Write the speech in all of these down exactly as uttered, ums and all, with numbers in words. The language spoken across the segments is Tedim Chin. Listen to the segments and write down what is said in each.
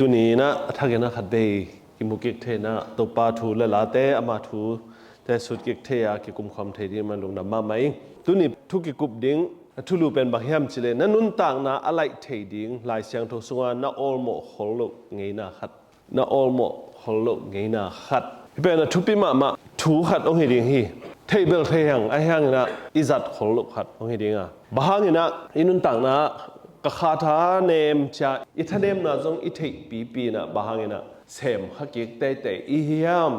Tuni in ah a thakin ah khatvei kimu kik thei in ah Topa thu le late ama thute sut kik thei a kikumkhawm thei ding man lungdam mahmah ing. Tuni thu kikup ding a thulu pen bang hiam cih leh na nuntakna a laih thei ding Lai Siangtho sunga na awlmawh khol loh ngeina khat, na awlmawh khol loh ngeina khat. Hih pen a thupi mahmah thu khat hong hi ding hi. Theih bel thei hang, ahi hangin ah i zat khol loh khat hong hi ding a, bang hangin ah i nuntakna ah ka kha tha nem cia i thanemna zong i theih pipi in ah bang hangin ah sem kha kik teitei i hiam?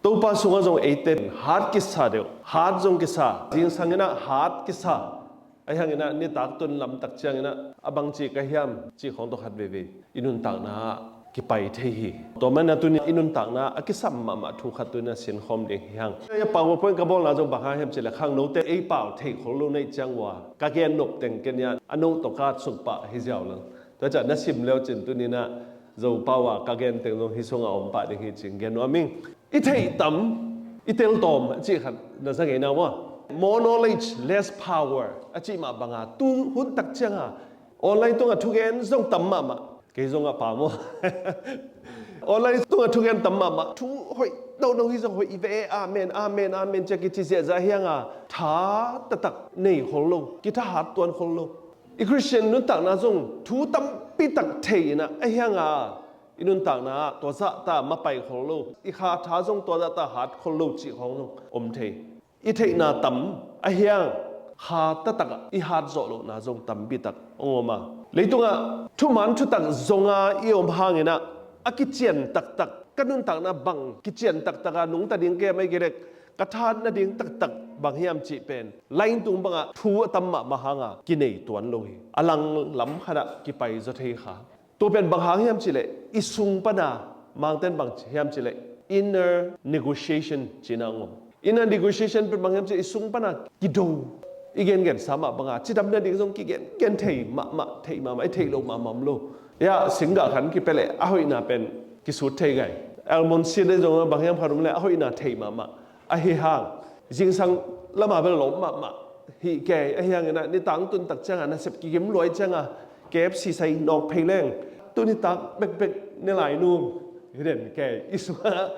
Topa sungah zong eite hat kisa deuh, hat zong kisa, zingsang in ah hat kisa. Ahi hangin ah nitak tun lamtak ciangin ah a bangci ka hiam cih khawng tawh khat veivei i nuntakna ah kipai thei hi. Tua manin ah tuni i nuntakna a kisam mahmah thu khat tuni ah sinkhawm ding hi hang. A PowerPoint ka bawlna zong bang hang hiam cih leh khangnote ei pau thei khol lo na hih ciang uh a ka gen nop teng ken hiam a note tawh ka suk pah hi ziau lel. Tua ciang na sim leu cin tuni in ah Zo pau a ka gen teng zong hih sungah om pah ding hi cin gen nuam ing. I theih tam, i tel tawm a cih khat na za ngei na uh a, more knowledge, less power a cih mah banga tu hun tak cianga online tungah thugen zong tam mahmah. Kei zong a pa maw? Online tungah thugen tam mahmah. Thu hoih dodong hi zong hoih i ve, amen, amen, amen cia kici ziahziah hi hanga tha taktak nei khol lo, kithahat tuan khol lo. I Khristian nuntakna zong thu tampi tak thei in ah ahi hanga i nuntakna ah tua zahta mapai khol lo, i kha tha zong tua zahta hat khol lo cih khawng zong om thei. I theihna tam ahi hang kha taktak ah i hat zawh lohna zong tampi tak hong om a, leitungah thuman thutak zonga i om hangin ah a kician taktak, ka nuntakna bang kician taktak a nungta ding ka hiam, ahih kei leh ka thahat nading taktak bang hiam cih pen line tung bangah thu a tam mahmah hanga kinei tuan lo hi. A langlam khatah kipai zaw thei kha. Tua pen bang hang hiam cih leh i sung pana, Mangten bang hiam cih leh inner negotiation cihna hong om. Inner negotiation pen bang hiam cih leh i sung pana kido, i gengensa mah banga cidam nading zong kigengen thei mahmah, thei mahmah, i theih loh mahmah om lo. Ya, singgah khat kipia leh a hoihna pen kisut thei gai. Almond seed ahi zong bang hiam khat om leh a hoihna thei mahmah. Ahi hang zingsang lama bel lawm mahmah hi kei. Ahi hangin ah nitak tun tak cianga nasep kigim luai cianga K F C sai nawk phei leng, tu nitak bekbek ne lai nung hi den kei. I sungah,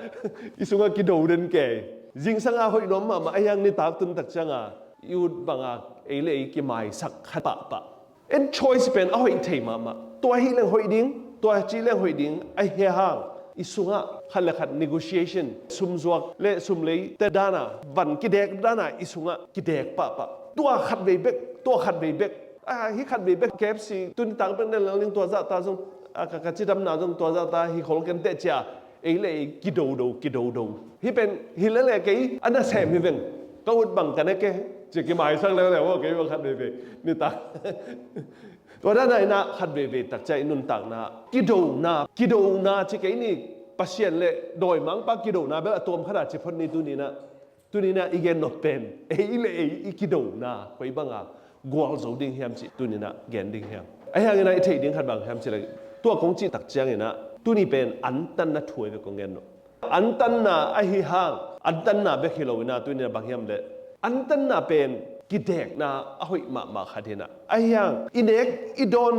i sungah kido den kei. Zingsang a hoih nuam mahmah ahi hang nitak tun tak cianga i ut banga ei le ei kimaisak kha pahpah. En choice pen a hoih thei mahmah. Tua hi leng hoih ding, tua ci leng hoih ding, ahi hang i sungah khat le khat negotiation, sumzuak le sumlei te dana van kidek dana i sungah kidek pahpah. Tua khat vei bek, tua khat vei bek. A, hi khat vei bek K F C tuni tang bek ne lel ning, tua zahta zong a ka, ka cidamna zong tua zahta hi khol kenteh cia ei le ei kidodo, kidodo. Hih pen hi lele kei a nasem hi veng. Ka ut bang ka ne kei, ci kimaisak leuleu aw kei bang khat veve nitak. Tua dan a inah khat veve takcia i nuntakna kidona, kidona ci kei ni. Pasian le dawimangpa kidona bel a tuam khata ci phot ni tuninah. Tuninah i gen nop pen ei le ei i kidona koi banga gualzo ding hiam cih tuninah gen ding hiam? Ahi hanginah i theih ding khat bang hiam cih le, tua kong cih tak cianginah tuni pen antanna thu ahi ve kong gen nop. Antanna ahi hang, antanna bek hi loinah tuninah bang hiam le, antanna pen kidekna a hoih mahmah khat hinah. Ahi hang i nek i don,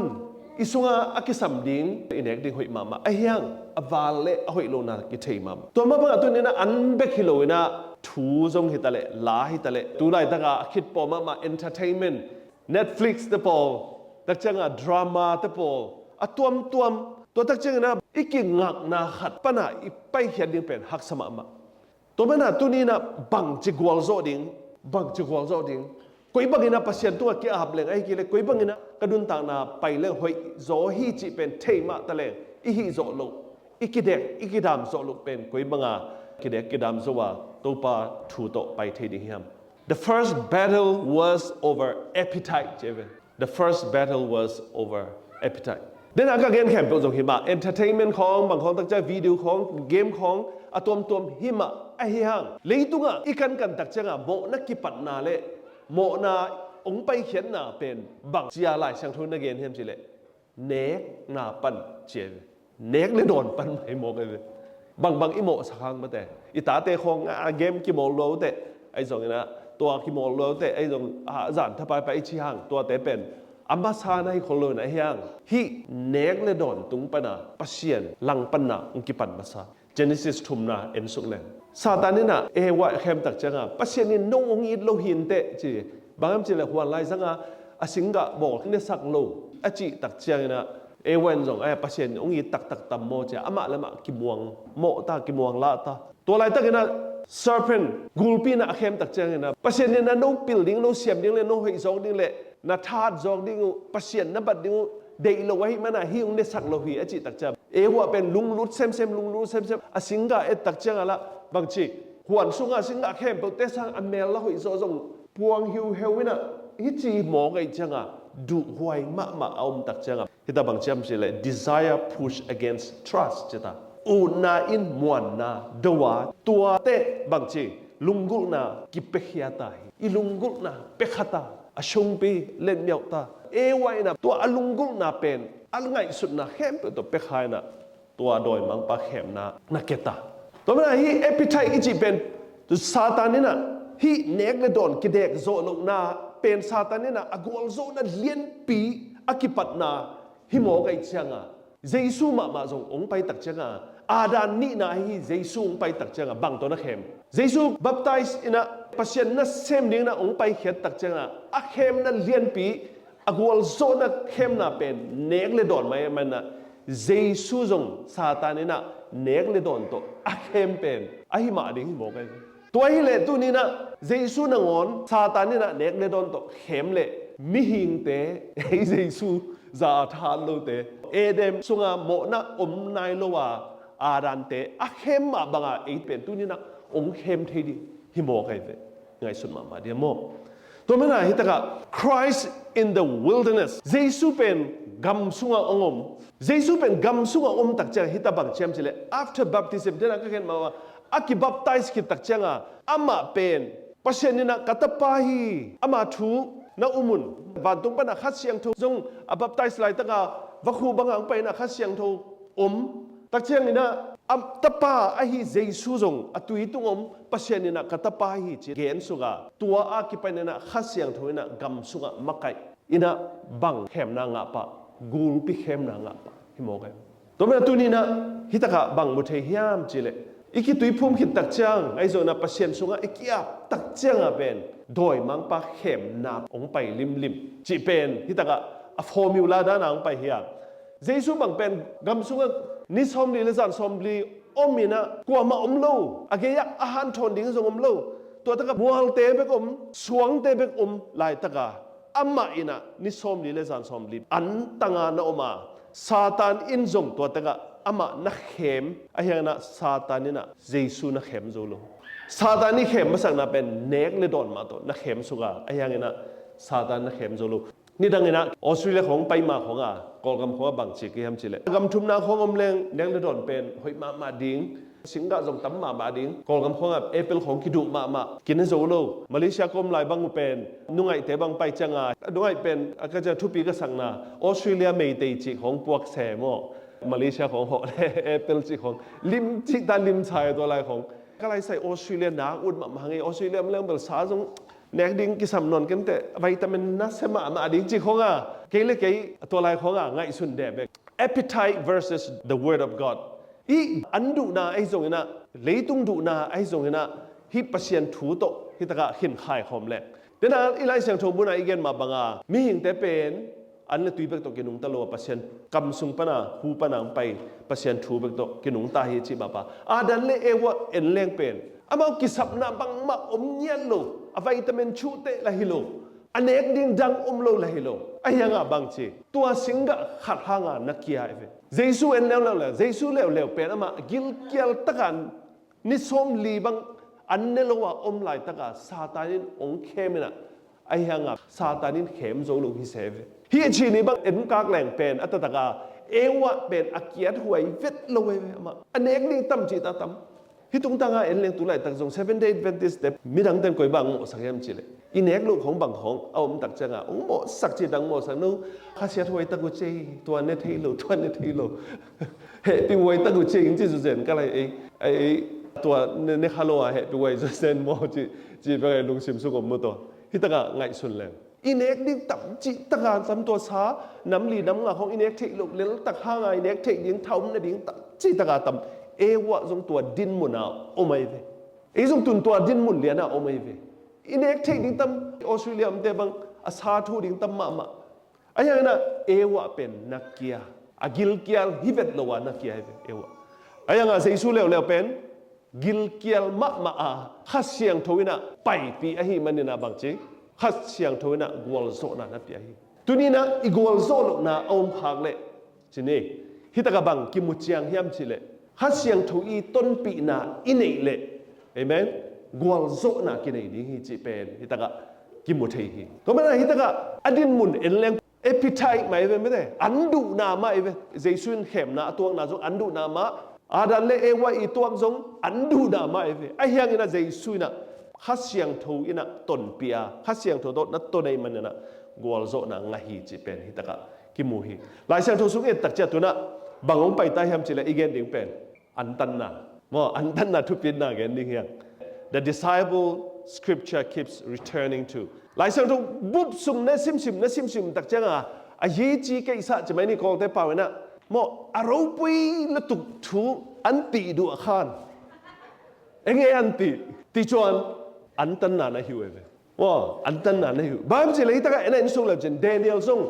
i sunga a kisam ding i nek ding hoih mahmah. Ahi hang a val le a hoih lona kithei mahmah. Tua mah bangah tuninah an bek hi loinah thu zong hitaleh, la hitaleh, tu laitaka a khitpawh mahmah entertainment, Netflix te pawl, takcianga drama te pawl a tuamtuam. Tua takcianginah i kingakna khat pana i paikhiat ding pen haksa mahmah. Tua mana tuninah bangci gualzawh ding, bangci gualzawh ding. Koi banginah Pasian tungah ki-ap leng ahi kei le, koi banginah ka nuntakna pai leng hoih zaw hi cih pen thei mah taleng i hih zawh loh, i kidek i kidam zawh loh pen koi banga kidek kidam zo a Topa thu tawh pai thei ding hiam? The first battle was over appetite, ci ve. The first battle was over appetite. Dena ka gen khempeuh zong himah, entertainment khawng, bang khawng takcia video khawng, game khawng a tuamtuam himah. Ahi hang leitungah i kankan takcianga mawhna kipatna le mawhna hong paikhiatna pen bang cia Lai Siangtho na gen hiam cih leh, nekna pan ci ahi ve. Nek le dawn pan mah hi mawk ahi ve. Bangbang i mawhsak hang mate, i tate khawng a game kimawl luaute, ahi zonginah tua kimawl luaute, ahi zong a zan thapaipai i ci hang tuate pen a masa na hi khol lo in a hiang, hih nek le dawn tung pana Pasian langpanna hong kipan masa. Genesis thumna en suk leng, Satan in ah Eva a khem tak cianga Pasian in no hong it lo hi inteh ci. Bang hiam cih leh huan lai zanga a singgah bawl ne sak lo a cih tak ciangin ah Eva in zong, "Ai, Pasian hong it taktak tam maw," ci-a amah le amah kimuang mawh ta, kimuang lah ta. Tua laitakin ah serpent gulpi in ah a khem tak ciangin ah Pasian in ah no pil ding, no siam ding le no hoih zawk ding le na that zawk ding uh, Pasian na bat ding uh deih lo ahih mana hih hong ne sak lo hi a cih tak ciang, Eva pen lunglut semsem, lunglut semsem, a singgah et tak cianga lah bangci, huan sunga singgah khempeuhte sang a mel la hoih zawh zong puang hiuheu in ah, hih ci mawk ahih cianga duhhuai mahmah a om tak cianga, hita bang ci hiam cih leh desire push against trust ci ta. Utna in muanna do a, tuate bangci, lunggulhna kipiakhia ta hi. I lunggulhna piakha ta, a sungpi letmiauh ta. Eva in ah tua a lunggulhna pen a ngaihsutna khempeuh tawh piakha in ah tua dawimangpa khemna na kia ta. Tua mana hih appetite i cih pen Satan in ah hih nek le dawn kidek zawh lohna pen Satan in ah a gualzawhna lianpi a kipatna hi mawk ahih cianga, Jesu mahmah zong hong pai tak cianga, Adam nihna ahi Jesu hong pai tak cianga bang tawh na khem? Jesu baptize in ah Pasian nasem dingin ah hong paikhiat tak cianga a khemna lianpi, a gualzawhna khemna pen nek le dawn mah ahih manin ah Jesu zong Satan in ah nek le dawn tawh a khem pen ahi mah ding hi mawk ahi. Tua hileh tuni in ah Jesu nangawn Satan in ah nek le dawn tawh khem leh mihingte, ei Jesu za a thahat lote, Eden sunga mawhna om nai lo a Adamte a khem mah banga ei pen tuni in ah hong khem thei ding hi mawk ahi ve. Ngaihsun mahmah ding maw? Tua mana hih takah Christ in the wilderness, Jesu pen gam sunga hong om. Jesu pen gam sunga om tak ciang hita bang ci hiam cih leh, after baptism, tena ka khen mahmah, a kibaptize khit tak cianga amah pen Pasian in ah ka tapa hi, ama thu na um un. Vantung pana Kha Siangtho zong a baptize laitaka vakhu banga hong pai in ah Kha Siangtho om tak ciangin ah a tapa ahi Jesu zong a tui tung om, Pasian in ah ka tapa hi ci gen suka, tua a kipan in ah Kha Siangtho in ah gam sungah makaih in ah bang khemna ngah pah? Gulpi khemna ngah pah hi mawk ahi. Tua mana tuni in ah hih takah bang mu thei hiam cih leh, i kituiphum khit tak ciang ahi zongin ah Pasian sungah i ki-ap tak ciangah pen dawimangpa khemna hong pai limlim cih pen hih takah a formula dana hong pai hi a. Jesu bang pen gam sungah ni sawmli le zan sawmli om in ah kuamah om lo, a gei-ah a hanthawn ding zong om lo. Tua takah mualte bek om, suangte bek om laitaka amah in ah ni sawmli le zan sawmli an tanga na om a, Satan in zong tua takah amah na khem, ahi hangin ah Satan in ah Jesu na khem zo lo. Satan i khem masakna pen nek le dawn mah tawh na khem suka, ahi hangin ah Satan na khem zo lo. Nidangin ah Australia khawng pai ma khawng a, Kawlgam khawng a bang ci ka hiam cih leh, gam thumna khawng om leng nek le dawn pen hoih mahmah ding, singgah zong tam mahmah ding. Kawlgam khawng a apple khawng kiduh mahmah, kine zo lo. Malaysia ka om lai bang uh pen nungaihte bang pai cianga, nungaih pen a ka ciang thupi ka sakna Australia meitei cih khawng puak se maw? Malaysia khawng hawh le apple cih khawng lim cih ta, lim sai tua lai khawng. Ka lai sai Australia nak ut mahmah ngei, Australia om leng bel sa zong nek ding kisam nawn kenteh, vitamin na sia mahmah ding cih khawng a, kei le kei tua lai khawng a ngaihsun deh bek. Appetite versus the word of God. Hih an duhna ahi zongin ah, leitung duhna ahi zongin ah, hih Pasian thu tawh hih takah khinkhai khawm leh, tena i Lai Siangtho munah i gen mah banga mihingte pen an le tui bek tawh kinungta lo a, Pasian kam sung pana, hu pana hong pai Pasian thu bek tawh kinungta hi cih mah bang. Adam le Eva en leng pen amau kisapna bangmah om ngiat lo, a vitamin chuhteh la hi lo, a nek ding dang om lo la hi lo. Ahi hanga bang ci, tua singgah khat hanga na kia hi ve. Jesu en leuleu le, Jesu leuleu pen amah gilkial taka ni sawmli bang an ne lo a om laitaka Satan in hong khem in ah, ahi hanga Satan in khem zo lo hi se ve. Hih ci ni bang en kak leng pen a taktak a, Eva pen a kiat huai vet lo hi ve amah. A nek ding tam cih ta tam. Hih tungtanga en leng tu laitak zong Seventh Day Adventist te midang ten koi bang mawhsak hiam cih leh, i nek loh khawng bang khawng a om tak cianga hong mawhsak cih dang mawhsak, no, khasiat huai tak uh cei, tua ne thei lo, tua ne thei lo. Hehpih huai tak uh cei in ci zuzen ka lai ei, ei, tua ne, ne kha lo a hehpih huai zuzen maw ci, ci bek a lungsim sung om maw tua. Hih takah ngaihsun leng. I nek ding tam cih taka tam, tua sa nam li nam nga khong i nek theih loh lel tak hanga i nek theih ding, thaum nading tam cih taka tam. Eva zong tua din muna om ahi ve. Ei zong tun tua din mun liana om ahi ve. I nek theih ding tam, Australia omte bang a sa thu ding tam mahmah. Ahi hangin ah Eva pen na kia, a gilkial hi vet lo a na kia ahi ve Eva. Ahi hanga Jesu leuleu pen gilkial mahmah a Kha Siangtho in ah paipih ahih manin ah bangci, Kha Siangtho in ah gualzawhna na pia hi. Tuni in ah i gualzawh lohna a om khak leh, ci ni, hi taka bang kimu ciang hiam cih leh, Kha Siangtho i tonpihna i neih leh, amen, gualzawhna kinei ding hi cih pen hi taka kimu thei hi. Tua manin ah hi taka a din mun en leng, appetite mah ahi ve mete, an duhna mah ahi ve. Jesu in khemna a tuakna zong an duhna mah, Adam le Eva i tuak zong an duhna mah ahi ve. Ahi hangin ah Jesu in ah Kha Siangtho in ah tonpih a, Kha Siangtho tawh na ton ahih manin ah gualzawhna ngah hi cih pen hi taka kimu hi. Lai Siangtho sung et tak ciang tu in ah bang hong pai ta hiam cih leh i gen ding pen antanna. Maw, antanna thupitna gen ding hi hang. The disciple scripture keeps returning to. Lai Siangtho bup sung na simsim, na simsim tak cianga, a hi ci keisa ci mai ni Kawlte pau in ah, maw, a ropui lutuk thu an tih duh a khan. Eng e an tih, ti cuan antanna na hi uh ahi ve. Maw, antanna na hi uh. Bang hiam cih leh hi taka en a en suk leu cin Daniel zong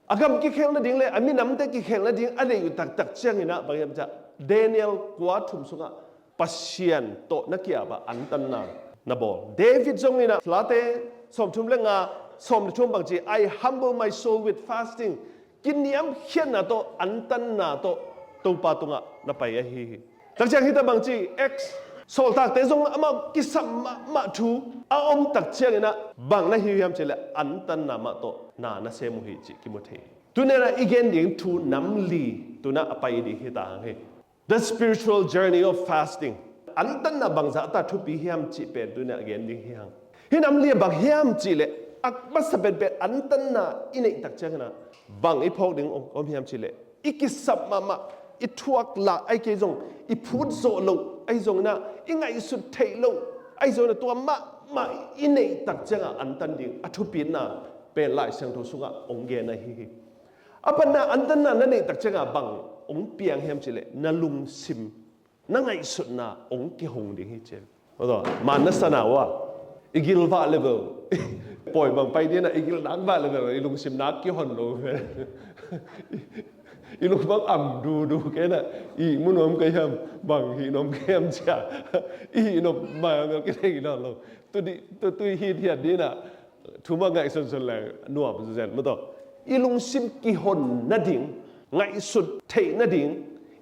a gam kikhel nading le a minamte kikhel nading a neih uh taktak ciangin ah bang hiam cih leh Daniel kua thum sungah Pasian tawh na ki-ap a, antanna na bawl. David zong in ah Late sawmthum le nga, sawm le thum bang ci, "I humble my soul with fasting." Kiniamkhiatna tawh, antanna tawh Topa tungah na pai ahi hi. Tak ciang hi ta bang ci, Acts, Sawltakte zong amau kisam mahmah thu a om tak ciangin ah bang na hi hiam cih leh antanna mah tawh na na sem uh hi cih kimu thei. Tuni in ah i gen ding thu nam li tu in ah a pai ding hi ta hang hi. The spiritual journey of fasting. Antanna bangzah ta thupi hiam cih pen tu in ah gen ding hi hang. Hi nam li bang hiam cih leh a masa penpen antanna i neih tak ciangin ah bang i phawk ding om, om hiam cih leh i kisap mahmah, i thuak lah ahi kei zong, i phut zawh loh ahi zongin ah, i ngaihsut theih loh ahi zongin ah, tua mahmah i neih tak cianga antan ding a thupitna pen Lai Siangtho sungah hong gen ahi hi. A panna antanna na neih tak cianga bang hong piang hiam cih leh na lungsim, na ngaihsutna hong kihong ding hi ci. Tua man na sana uh a, i gil vah level, pawi bang pai ding in ah i gil nak vah level, i lungsim nak kihon lo. I lung bang am dudu kei in ah, i ihmu nuam kei hiam, bang hih nuam kei hiam ci a, i hih nuam mah hiam kei thei nawn lo. Tu di, tu, tu i hithiat ding in ah thu mah ngaihsunsun leng nuam zen mah tawh. I lungsim kihon nading, ngaihsut theih nading,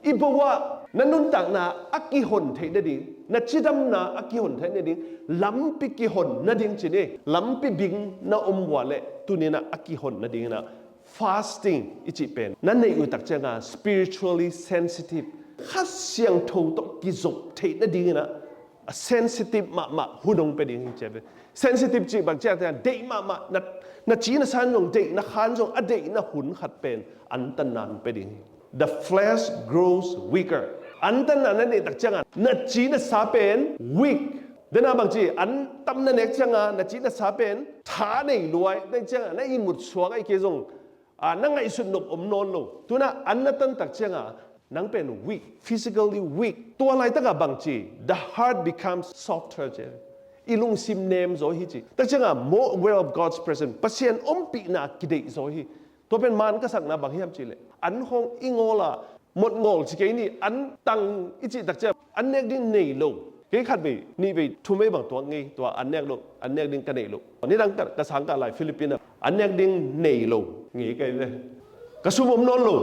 i bawa na nuntakna a kihon theih nading, na cidamna a kihon theih nading, lampi kihon nading ci ni, lampi bing na om uh a leh tuni in ah a kihon nading in ah fasting i cih pen na neih uh tak cianga spiritually sensitive, Kha Siangtho tawh kizop theih nading in ah a sensitive mahmah hun hong pia ding hi ci a ve. Sensitive cih bang ci a, deih mahmah, na, na ci na sa zong deih, na khan zong a deihna hun khat pen antanna hong pia ding hi. The flesh grows weaker. Antanna na neih tak cianga na ci na sa pen weak. Dena bang ci, an tam na nek cianga na ci na sa pen tha nei luai, nek cianga na ihmut suak ahi kei zong, a, na ngaihsut nop om nawn lo. Tu in ah an na tan tak cianga nang pen weak, physically weak. Tua laitaka bang ci, the heart becomes softer ci. I lungsim nem zaw hi ci. Tak cianga more aware of God's presence. Pasian ompihna kideih zaw hi. Tua pen man ka sakna bang hiam cih leh, an khong i ngawl a, mot ngawl ci kei ni, an tang i cih tak ciang an nek ding nei lo. Kei khatvei, nihvei, thumvei bang tuak ngei, tua an nek lo, an nek ding ka neih lo. Nidang ka, ka sang ka lai Philippines ah, an nek ding nei lo ngei kei ve. Ka sum om nawn lo.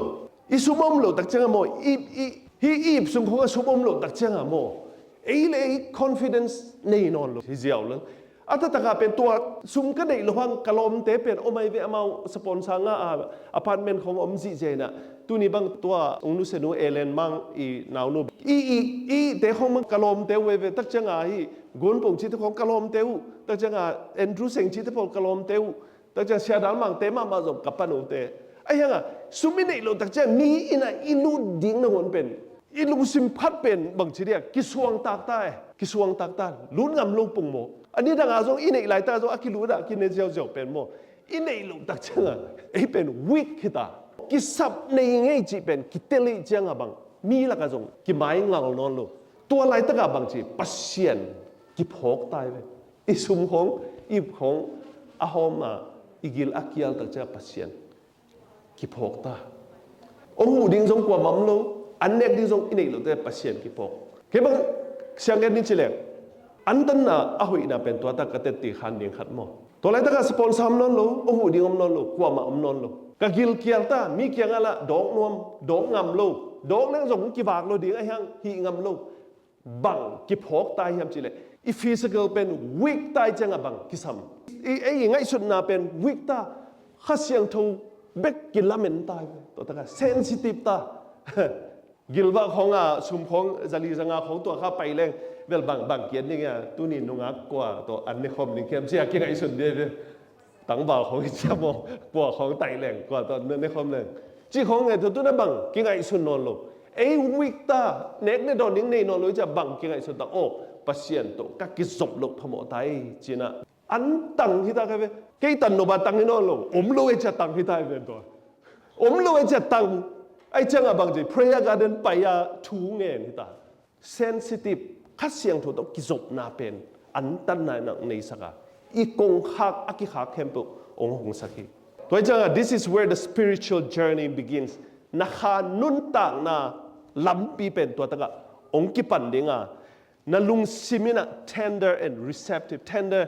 I sum om lo tak cianga maw, i, i, hih i ip sung khong a sum om lo tak cianga maw, ei le ei confidence nei nawn lo hi ziau lel. A taktakah pen tua sum ka neih loh hang ka lawmte pen om ahi ve, amau sponsor ngah a, apartment khong om zihziah in ah. Tuni bang tua ung nusianu Ellen Mang i naunu, i, i, i te khong mang ka lawmte uh ahi ve, tak cianga hi Gunpong cihte khong ka lawmte uh, tak cianga Andrew Seng cihte pawl ka lawmte uh, tak ciang Sia Dal Mangte mahmah zong ka pan uhte. Ahi hanga sum i neih loh tak ciang mi in ah i lut ding nangawn pen, i lungsim phat pen bang ci dia, kisuangtak ta e, kisuangtak ta, lut ngam lo pong maw. A nidanga zong i neih laitaka zong a kilut a kine ziauziau pen maw. I neih loh tak ciangah ei pen weak hita. Kisap nei ngei cih pen kitel ih ciangah bang mi lakah zong kimaingal nawn lo. Tua laitakah bang ci, Pasian kiphawk tai ve. I sum khawng, i ip khawng a hawm a, i gil a kial tak ciangah Pasian kiphawk ta. Hong huh ding zong kuamah om lo, an nek ding zong i neih loh te Pasian kiphawk. Kei bang siang gen ni ci leng, antanna a hoihna pen tua tak ka tetti khan ding khat maw? Tua laitakah sponsor om nawn lo, hong huh ding om nawn lo, kuamah om nawn lo. Ka gil kial ta, mi kiangah lah dawk nuam, dawk ngam lo, dawk leng zong kivak lo ding a hiang, hih ngam lo. Bang kiphawk tai hiam cih leh, i physical pen weak tai ciangah bang kisam. I, ei i ngaihsutna pen weak ta, Kha Siangtho bek kilamen tai ve. Tua takah sensitive ta. Gilvah khawng a, sum khawng zali zanga khawng tua kha pai leng, vel bang, bang kian ding a, tuni nungak kua tawh an ne khawm ding kiam cia kingaihsun ding ve. Tangval khawng hi cia maw, pua khawng tai leng, kua tawh ne, ne khawm leng. Ci khawng ngai tawh tu na bang kingaihsun nawn lo. Ei weak ta, nek ne dawn ding nei nawn lo i cia bang kingaihsun ta. Aw, Pasian tawh ka kizop loh phamawh tai, ci na. An tang hi ta ka ve. Kei tan nop a tang hi nawn lo. Om lo e cia tang hi ta i ven tua. Om lo e cia tang. Ai ciangah bang ci, Prayer Garden pai a thu ngen hi ta. Sensitive, Kha Siangtho tawh kizopna pen antanna in a hong neisak a, i kongkhak a kikhak khempeuh hong hongsak hi. Tua hi ciangah, this is where the spiritual journey begins. Na kha nuntakna lampi pen tua takah hong kipan ding a, na lungsim in a tender and receptive. Tender,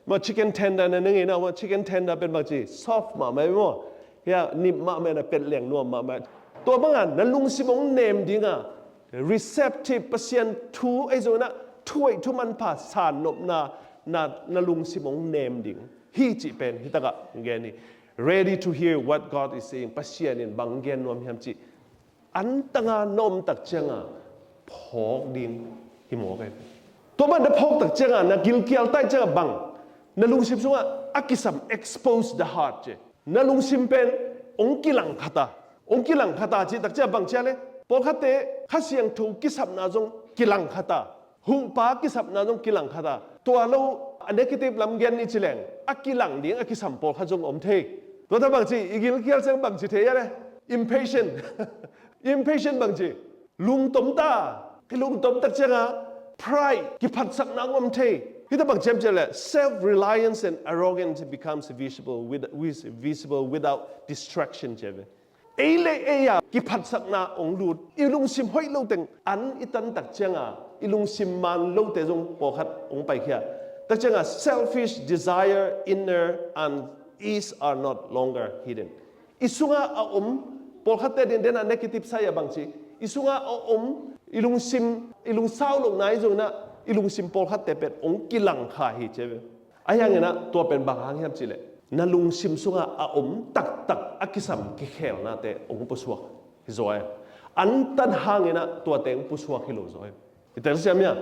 ma chicken tender na neng in a, ma chicken tender pen bang ci, soft mahmah maw. Hia, nip mahmah na pet leng nuam mahmah. Tua bangah na lungsim hong nem ding a, receptive, Pasian thu ei zong in a, thu ei thu manpha san nopna, na, na lungsim hong nem ding hi cih pen hi takah hong gen hi. Ready to hear what God is saying. Pasian in bang gen nuam hiam cih antanga na om tak cianga phawk ding hi mawk e. Tua man na phawk tak cianga na gilkial tai cianga bang, na lungsim sungah a kisam, expose the heart ci. Na lungsim pen hong kilangkhata, hong kilangkhata cih tak cianga bang cia le, pawlkhatte Kha Siangtho kisapna zong kilangkhata. Huhpa kisapna zong kilangkhata. Tua lo a negative lam gen ni ci leng, a kilang ding a kisam pawlkhat zong om thei. Tua ta bang ci, i gilkial ciang bang ci thei a le? Impatient. Impatient bang ci, lungtom ta. Kilungtom tak cianga pride, kiphatsakna om thei. Hita bang ciam ci le, self-reliance and arrogance becomes visible with, with, visible without distraction ci ve. Ei le ei a kiphatsakna hong lut, i lungsim hoih lo teng an i tan tak cianga, i lungsim man lote zong pawlkhat hong paikhia. Tak cianga selfish desire inner and is are not longer hidden. I sunga a om, pawlkhatte dindena negative sai a bang ci, i sunga a om, i lungsim, i lungsau lohna i zongna, i lungsim pawlkhatte pen hong kilangkha hi ci ve. A hiangin ah tua pen bang hang hiam ci le, na lungsim sungah a om taktak a kisam kikhelnate hong pusuak hi zaw e. An tan hangin ah tuate hong pusuak hi lo zaw e. I tel siam ia,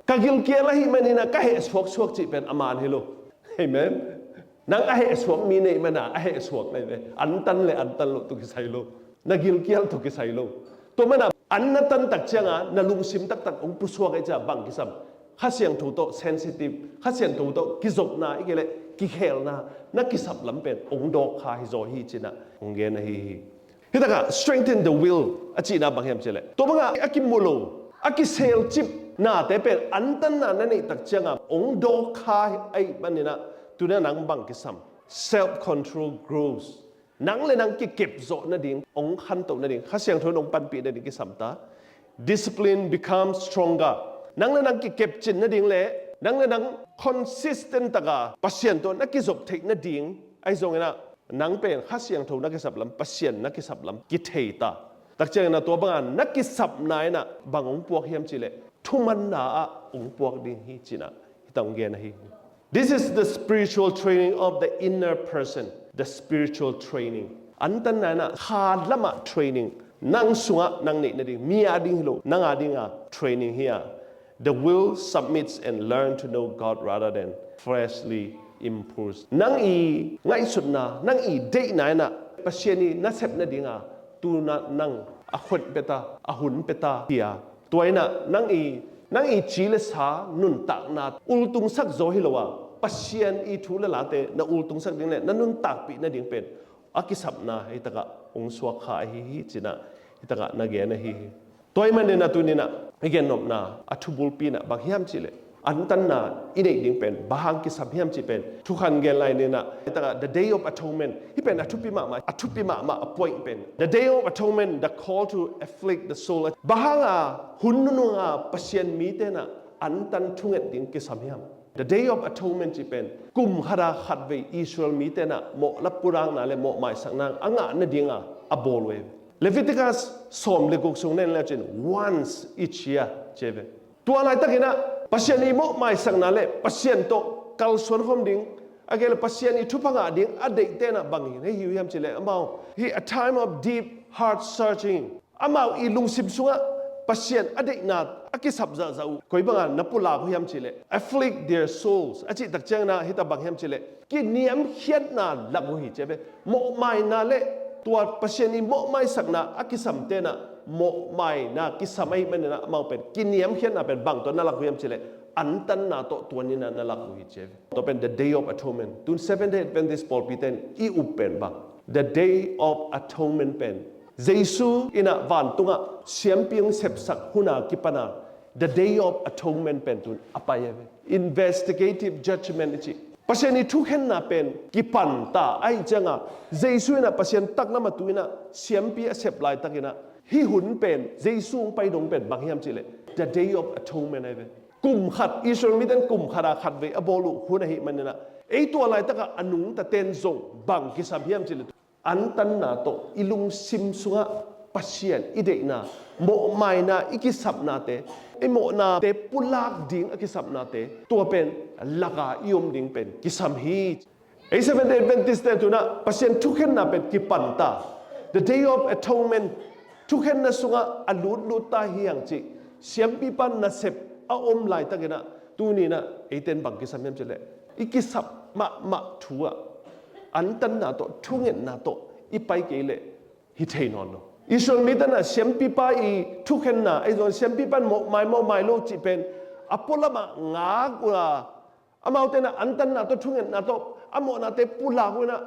ka gilkial ahih manin ah ka heh suaksuak cih pen a man hi lo. Amen. Nang a heh suak mi neih mana a heh suak nai ve. An tan le an tan lo tu kisai lo. Na gilkial tu kisai lo. Tua mana an na tan tak cianga na lungsim taktak hong pusuak e cia bang kisam. Kha Siangtho tawh sensitive, Kha Siangtho tawh kizopna i kei le kikhelna na kisap lam pen hong dawkkha hi zaw hi cinah hong gen ahi hi. Hi takah strengthen the will a cihna bang hiam ci le, tua banga a kimu lo, a kiselcip nate pen antanna na neih tak cianga hong dawkkha ahih maninah tuna nang bang kisam. Self control grows. Nang le nang kikep zawh nading, hong khantoh nading, Kha Siangtho in hong panpih nading kisam ta. Discipline becomes stronger. Nang le nang kikep cin nading le nang le nang consistent taka Pasian tawh na kizop theih nading ahi zonginah nang pen Kha Siangtho na kisap lam, Pasian na kisap lam kithei ta. Tak ciangin ah tua banga na kisapna inah bang hong puak hiam ci le, thumanna ah hong puak ding hi cinah hita hong gen ahi hi. This is the spiritual training of the inner person. The spiritual training. Antanna inah kha lamah training. Nang sungah nang neih nading, mi a ding hi lo, nang a dinga training hi a. The will submits and learn to know God rather than fleshly impulse. Nang i ngaihsutna, nang i deihna inah Pasian i nasep nadinga tuna nang a khon peta, a hun peta hi a. Tua inah nang i, nang i ci le sa nuntakna ultungsak zaw hi lo a, Pasian i thu le late na ultungsak ding le na nuntakpih nading pen a kisapna hei takah hong suak kha ahi hi cinah hei takah na gen ahi hi. Tua ahih manin a tuninah i gennopna a thubulpi inah bang hiam cihleh antanna i neih ding pen bang hang kisam hiam cih pen thukhan gen lai ninah hei takah the day of atonement hih pen a thupi mahmah, a thupi mahmah a point pen the day of atonement, the call to afflict the soul. Bang hanga hun nununga Pasian mite inah antan thunget ding kisam hiam? The Day of Atonement cih pen kum khata khatvei Israel mite inah mawh la pulakna le mawh maisakna a ngah nadinga a bawl uh hi. Leviticus sawm le guk sung nen le cin once each year ci ve. Tua laitakinah Pasian i mawh maisakna le Pasian tawh kalsuan khawm ding a kei le Pasian i thupha ngah ding a deihte inah bang hi uh hiam cihleh amau hi a time of deep heart searching. Amau i lungsim sungah Pasian a deihna a kisap zahzah uh koi banga na pulak uh hiam cihleh afflict their souls a cih tak ciangin ah hita bang hiam cihleh kiniamkhiatna lak uh hi ci ve. Mawhmaina le tua Pasian i mawhmaisakna a kisamte inah mawhmaina kisam ahih maninah amau pen kiniamkhiatna pen bang tawh na lak uh hiam cihleh antanna tawh tua ninah na lak uh hi ci ve. Tua pen the Day of Atonement. Tun Seventh Day Adventist pawlpite in i up pen bang the Day of Atonement pen Jesu inah vantungah siampi hong sepsak huna kipana the Day of Atonement pen tun a pai a ve. Investigative judgment i cih Pasian i thukhenna pen kipanta ahih cianga Jesu inah Pasian taklam a tu inah siampi a sep laitakinah hih hun pen Jesu hong pai dong pen bang hiam cihleh the Day of Atonement a ve. Kum khat Israel mite in kum khata khatvei a bawl uh hun ahih maninah ei tua laitakah a nungtaten zong bang kisam hiam cihleh antanna tawh i lungsim sungah Pasian i deihna mawhmaina i kisapnate i mawhnate pulak ding a kisapnate tua pen laka i om ding pen kisam hi. Ei Seventh Day Adventist te tunah Pasian thukhenna pen kipanta the Day of Atonement thukhenna sungah a lutlut ta hi hang cih siampipa nasep a om laitakinah tuninah eite in bang kisam hiam cihleh i kisap mahmah thu ah antanna tawh thungetna tawh i pai kei leh hi thei nawn lo. Israel mite inah siampipa i thukhenna ei zong siampipa in mawhmai mawhmai lo cih pen a pualamah ngak uh a amaute inah antanna tawh thungetna tawh a mawhnate pulak uh inah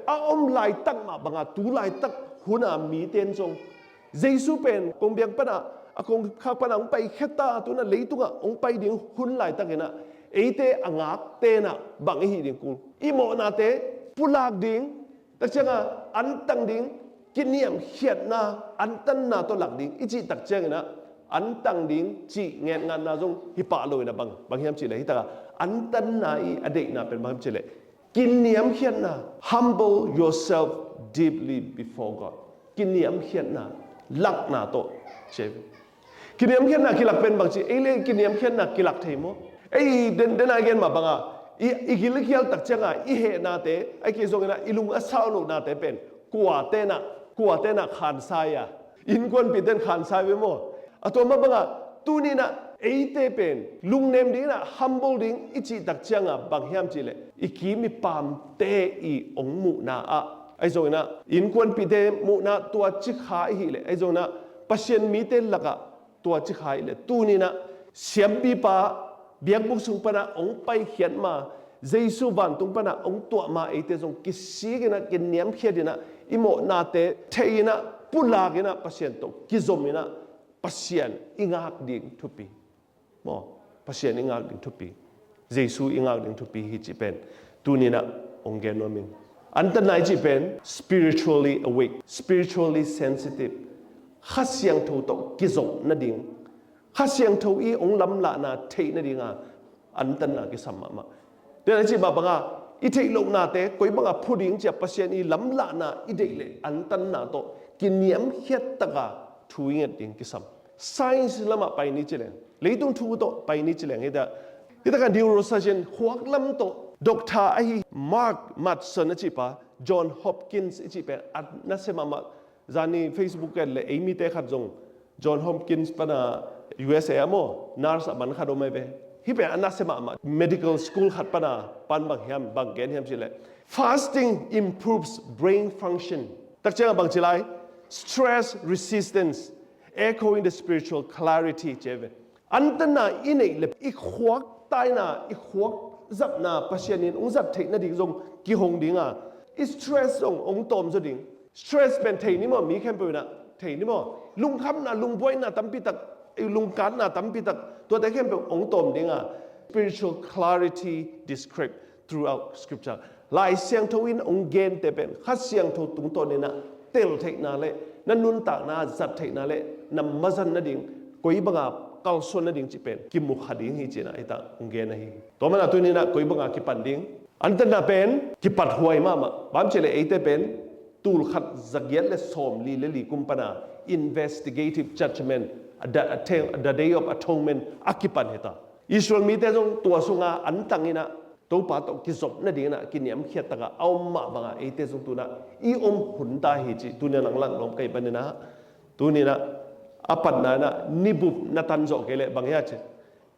a om laitak mah banga tu laitak huna mite in zong Jesu pen kongbiak pana a kongkhak pana hong paikhia ta tunah leitungah hong pai ding hun laitakinah eite a ngakte inah bang i hih ding kul i mawhnate pulak ding tak cianga antang ding kiniamkhiatna antanna tawh lak ding i cih tak cianginah antang ding cih ngetngatna zong hi pah lo inah bang bang hiam cihleh hita antanna i a deihna pen bang hiam cihleh kiniamkhiatna, humble yourself deeply before God. Kiniamkhiatna lakna tawh ci ve. Kiniamkhiatna kilak pen bang ci ei le kiniamkhiatna kilak thei maw? Ei den dena gen mah banga i i gil i khial tak cianga i hehnate ai kei zonginah i lung a sau lohnate pen kuatenah kuatenah khansai a innkuanpihte in khansai ve maw? A tua mah banga tuninah eite pen lungnem dinginah humble ding i cih tak cianga bang hiam cihleh i kim i pamte i ong muhna ah ai zonginah innkuanpihte muhna tua cikha i hileh ai zonginah Pasian mite lakah tua cikha i hileh tuninah siampipa biakbuk sung pana ong paikhiat ma Jesu vantung pana ong tuah ma eite zong kisikinah kiniamkhiatinah i mawhnate theihinah pulakinah Pasian tawh kizominah Pasian i ngak ding thupi maw? Pasian i ngak ding thupi, Jesu i ngak ding thupi hi cih pen tuninah ong gen nuam ing. Antanna i cih pen spiritually awake, spiritually sensitive, Kha Siangtho tawh kizom nading, Kha Siangtho i ong lamlahna theih nadinga antanna kisam mahmah. Tena i cih mah banga i theih lohnate koi banga phu ding cia Pasian i lamlahna i deih leh antanna tawh kiniamkhiat taka thu i nget ding kisam. Science lamah pai ni cileng, leitung thu tawh pai ni cileng hita. Hita ka neurosurgeon khuak lam tawh doctor ahi Mark Mattson a cihpa John Hopkins i cih pen a nasia mahmah. Zani Facebook kan le ei mite khat zong John Hopkins pana U S A a maw nurse a man khat om ai ve. Hih pen a nasia mahmah medical school khat pana pan bang hiam bang gen hiam cileh fasting improves brain function. Takciang a bang cilai stress resistance, echoing the spiritual clarity ci ai ve. Antanna i neih le i khuak taina i khuak zatna Pasian in hong zat theih nading zong kihong ding a, i stress zong hong tawm zaw ding. Stress pen thei ni maw, mi khempeuh in ah thei ni maw? Lungkhamna, lungbuaina tampi tak, lungkatna tampi tak, tuate khempeuh hong tawm ding a, spiritual clarity described throughout scripture. Lai Siangtho in hong gente pen Kha Siangtho tungtawn in ah tel theihna le na nuntakna zat theihna le na mazan nading, koi banga kalsuan nading cih pen kimukha ding hi ci-in ah hita hong gen ahi hi. Tua manin ah tuni in ah koi banga kipan ding? Antanna pen kipat huai mahmah. Bang hang hiam cih leh eite pen tul khat za giat le sawmli le li kum pana investigative judgment, the, the day of atonement a kipan hita. Israel mite zong tua sunga antang in ah Topa tawh kizop nading in ah kiniamkhiat takin a om mah banga eite zong tu-in ah i om hun ta hi cih tuni-a nang langnuam ka hih manin ah, tuni in ah a patna in ah nibup na tan zawh kei leh bang hiam cih,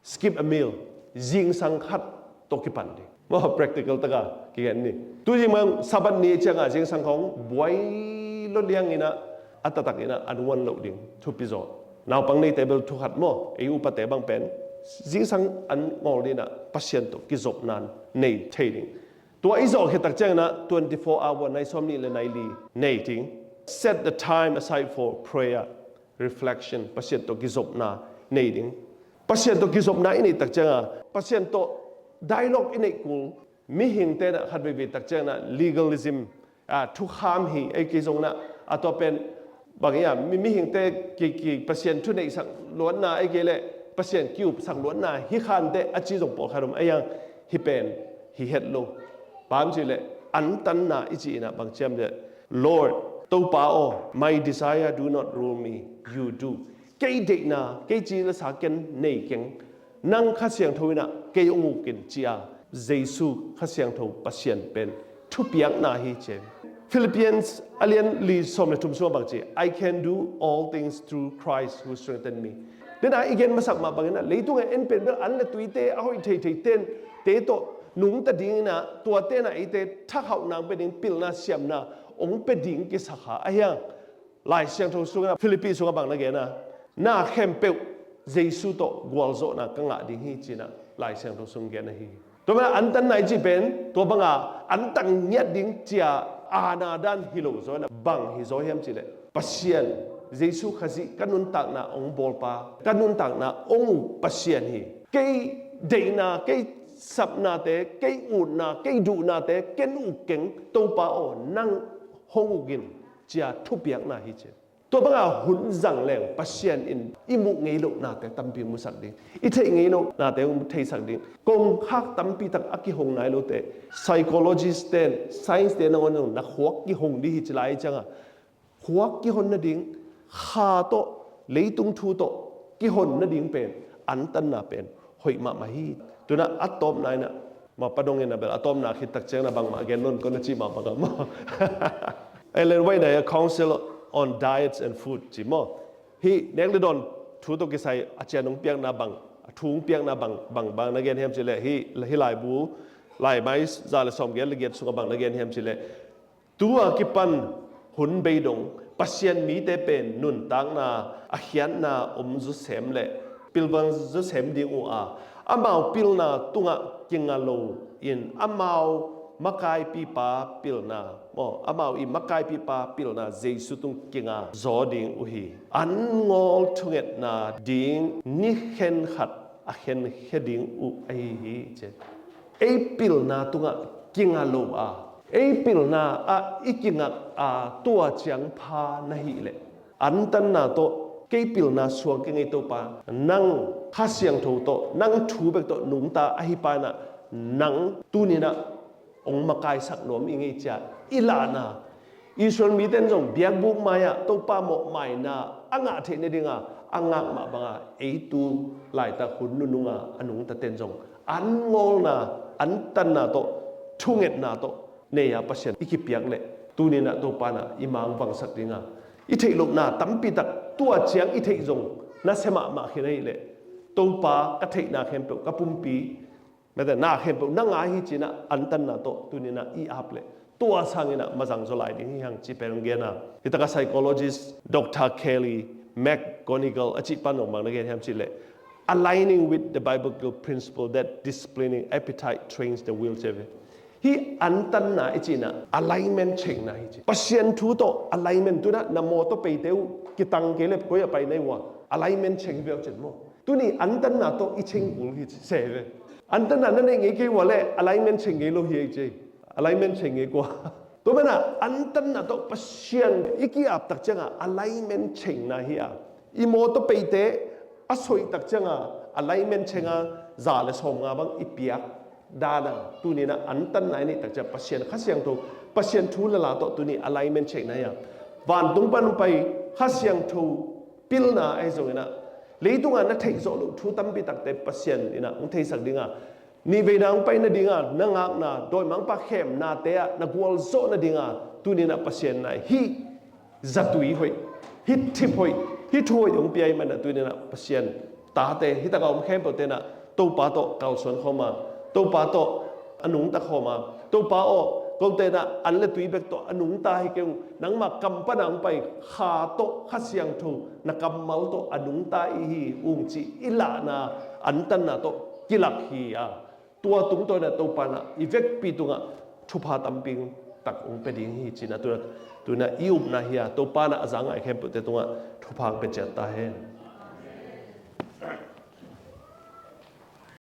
skip a meal, zingsang khat tawh kipan ding. Maw, practical taka kigen ni. Tu zing bang Sabbath ni ciangin zingsang khawng buai lo liang in ah, a taktak in ah an uan loh ding thupi zaw. Naupang neite bel thu khat maw, ei upate bang pen zingsang an ngawl in ah Pasian tawh kizopna nei thei ding. Tua i zawh khit tak ciangin ah twenty-four hour, nai sawmnih le nai li nei ding. Set the time aside for prayer, reflection, Pasian tawh kizopna nei ding. Pasian tawh kizopna i neih tak ciangin Pasian tawh dialogue i neih kul. Mihingte in ah khat veivei tak ciangin ah legalism, ah, thukham hi, ei kei zong in ah, a tua pen bang hiam, mi, mihingte ki, ki Pasian thuneihsak luatna, ei kei leh Pasian ki-upsak luatna hi khante a ci zong pawlkhat om, a hiang, hih pen hi het lo. Bang hang hiam cih leh antanna i cih in ah bang ci hiam cih leh, Lord, Topa aw, my desire do not rule me, you do. Kei deihna, kei ci le sa ken nei keng. Nang Kha Siangtho in ah kei hong uk in ci-a, Jesu Kha Siangtho Pasian pen thupiakna hi ci. Philippians a lian li sawm le thum sungah bang ci, I can do all things through Christ who strengthen me. Tua in ah i gen masak mah bangin ah, leitungah en pen bel an le tuite a hoih theithei ten te tawh nungta ding in ah, tuate in ah eite thakhauhna hong pia ding, pilna siamna hong pia ding kisakha, a hiang. Lai Siangtho sungah, Philippi sungah bang na gen a, na khempeuh Jesu tawh gualzawhna ka ngah ding hi ci-in ah Lai Siangtho sung gen ahi hi. Tua manin ah antanna i cih pen tua banga antang ngiat ding ci-a aana dan hi lo zaw in ah, bang hi zaw hiam cih leh, Pasian, Jesu Khazih ka nuntakna hong bawlpa, ka nuntakna hong uk Pasian hi. Kei deihna, kei sapnate, kei utna, kei duhnate ken uk keng, Topa aw, nang hong uk in, ci-a thupiakna hi ci. Tua banga hun zang leng Pasian in i muh ngei lohnate tampi musak ding, i theih ngei lohnate hong theisak ding. Kongkhak tampi tak a kihong nai lote, psychologist ten, science te nangawn zong na khuak kihong ding hi ci lai ciangin, khuak kihon nading, kha tawh, leitung thu tawh kihon nading pen, antanna pen hoih mahmah hi. Tu-in ah a tawpna in ah, ma pa dong in ah bel a tawpna khit tak ciangin ah bangmah gen nawn kei na cih mah bangah maw. Ellen White in ah Council on Diets and Food ci maw, hih nek le dawn thu tawh kisai a cian hong piakna bang, a thu hong piakna bang, bang, bang na gen hiam cih leh, hih, hih laibu, Laimai za le sawmgiat le giat sungah bang na gen hiam cih leh, tu-a kipan hun beidong Pasian mite pen nuntakna a khiatna om zawsem le pilvan zawsem ding uh a, amau pilna tungah kinga lo in amau makaipipa pilna maw, amau i makaipipa pilna Jesu tung kinga zaw ding uh hi. An ngawl thungetna ding ni khenkhat a khenkhia ding uh ahi hi ci. Ei pilna tungah kinga lo a, ei pilna ah i kingak a, tua ciang pha na hih leh, antanna tawh kei pilna suang kei ngei Topa, nang Kha Siangtho tawh, nang thu bek tawh nungta ahi pa in ah, nang tuni-in ah hong makaisak nuam ing ei ci-a i lahna, Israel mite in zong biakbuk mai-ah Topa mawhmaina a ngah theih nadinga a ngak mah banga, ei tu laitak hun nununga a nungtaten zong an ngawlna, an tanna tawh, thungetna tawh nei-a Pasian i kipiak leh, tuni-in ah Topa in ah i mangvangsak dinga, i theih lohna tampi tak tua ciang i theih zong nasia mahmah khin ahih leh, Topa, ka theihna khempeuh, ka pumpi, mete na khempeuh nang aa hi ci-in ah antanna tawh tuni-in ah i ap leh, tua sangin ah mazang zaw lai ding hi hang ci pen hong gen a. Hi takah psychologist Doctor Kelly McGonigal a cih pan hong bang na gen hiam cih leh, Aligning with the biblical principle that disciplining appetite trains the will, ci ve. Hih antanna i cihna alignment chengna hi ci. Pasian thu tawh alignment, tuna na mawtaw peite uh kitang kei le koi a pai na hi uh a, alignment cheng hi ve uh cin maw. Tuni antanna tawh i cheng kul hi ci se ve. Antanna na neih ngei kei uh a le alignment cheng ngei lo hi ei ci. Alignment cheng ngei kua. Tua mana antanna tawh Pasian i ki-ap tak cianga alignment chengna hi a, i mawtaw peite a soih tak cianga alignment chenga za le sawmnga bang i piak dana, tunina antanna i neih tak cianga Pasian Kha Siangtho, Pasian thu le la tawh tuni alignment chengna hi a. Vantung pan pai Kha Siangtho pilna ahi zongina, leitunga na theih zawh loh thu tampi takte Pasian ina hong theisak dinga, nihveina hong pai nadinga na ngakna, dawimangpa khemnate ah na gualzawh nadinga, tunina Pasian nai hih zatui hoih, hih thip hoih, hih thu hoih hong pia ih mana, tunina Pasian tate, hih taka om khempeuh tena Topa tawh kalsuan khawma, Topa tawh a nungta khawma, Topa aw, kote na an le tui bek tawh a nungta hi keng, nangma kam pana hong pai Kha tawh Kha Siangtho na kammal tawh a nungta i hi ung ci i lahna antanna tawh kilak hi a. Tua tungtawna Topa na i vekpi tungah thupha tampi tak hong pia ding hi cina tuna, tuna i upna hi a, Topa na a za ngai khempeuhte tungah thupha hong pia ciat ta hen.